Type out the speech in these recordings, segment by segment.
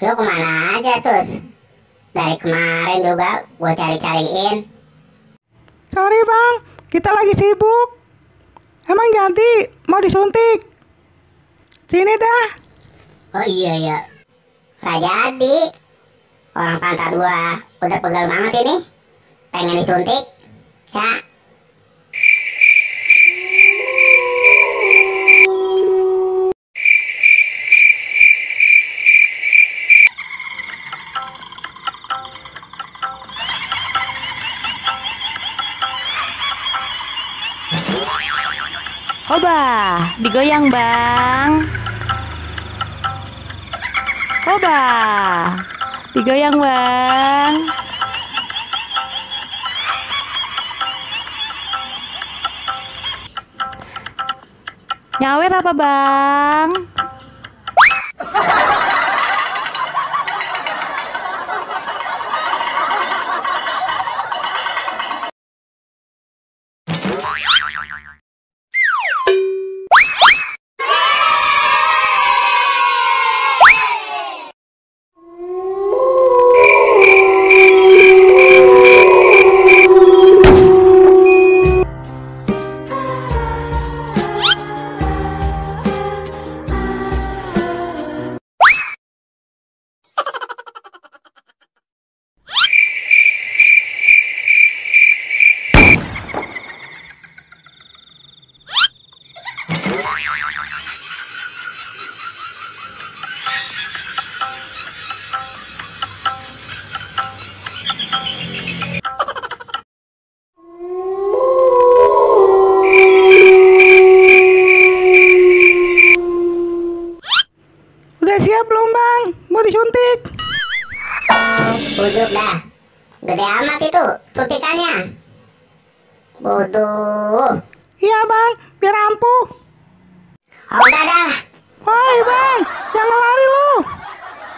Lu kemana aja, Sus? Dari kemarin juga gue cari-cariin. Sorry bang, kita lagi sibuk. Emang ganti mau disuntik? Sini dah. Oh iya ya, gak jadi. Orang pantat gua udah pegel banget ini, pengen disuntik. Ya. Oba, digoyang bang. Oba, digoyang bang. Nyawer apa bang? Udah siap belum bang? Mau disuntik? Bujuk dah. Gede amat itu suntikannya. Bodoh. Iya bang, biar ampuh. Oh, udah dah. Woi bang, jangan lari lu.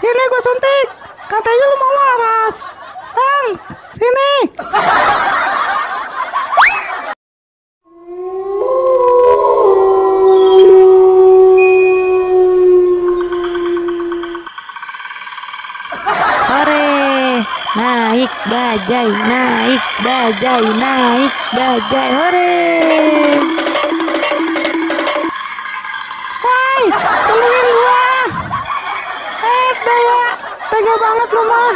Sini gua suntik. Katanya lu mau waras. Bang, sini. Hore, naik bajai, naik bajai, naik bajai, hore. Woi, tolongin gua. Daya, tega banget lu mah.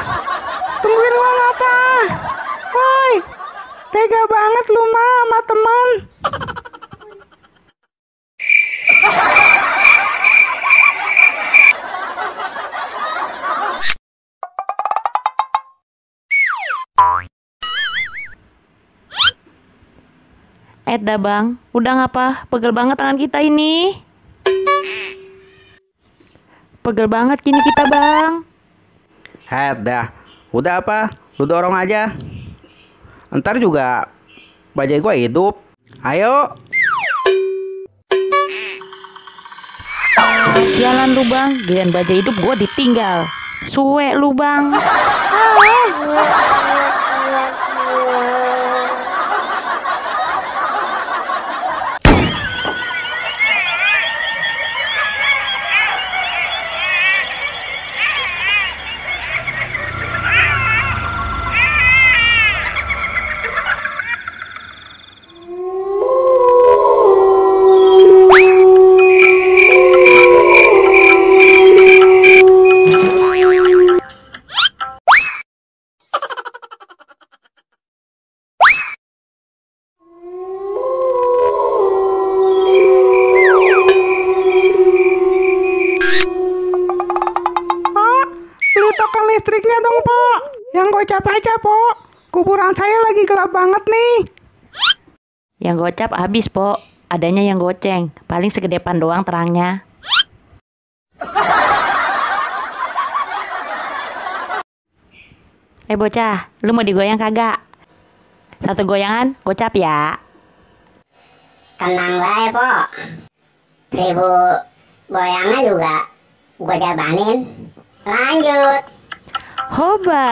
Tungguin gua ngapa? Woi, tega banget lu mah sama teman. Dah bang, udah ngapa? Pegel banget tangan kita ini. Pegel banget kini kita bang. Dah, udah apa? Lu dorong aja. Ntar juga bajai gua hidup. Ayo. Sialan lu bang, giliran bajai hidup gua ditinggal. Suwe lu bang. Listriknya dong, Po. Yang gocap aja, Po. Kuburan saya lagi gelap banget nih. Yang gocap habis, Po. Adanya yang goceng. Paling segedepan doang terangnya. Bocah, lu mau digoyang kagak? Satu goyangan gocap ya. Tenang wae, Pok. 1000 goyangan juga gua jabanin. Lanjut. Hoba.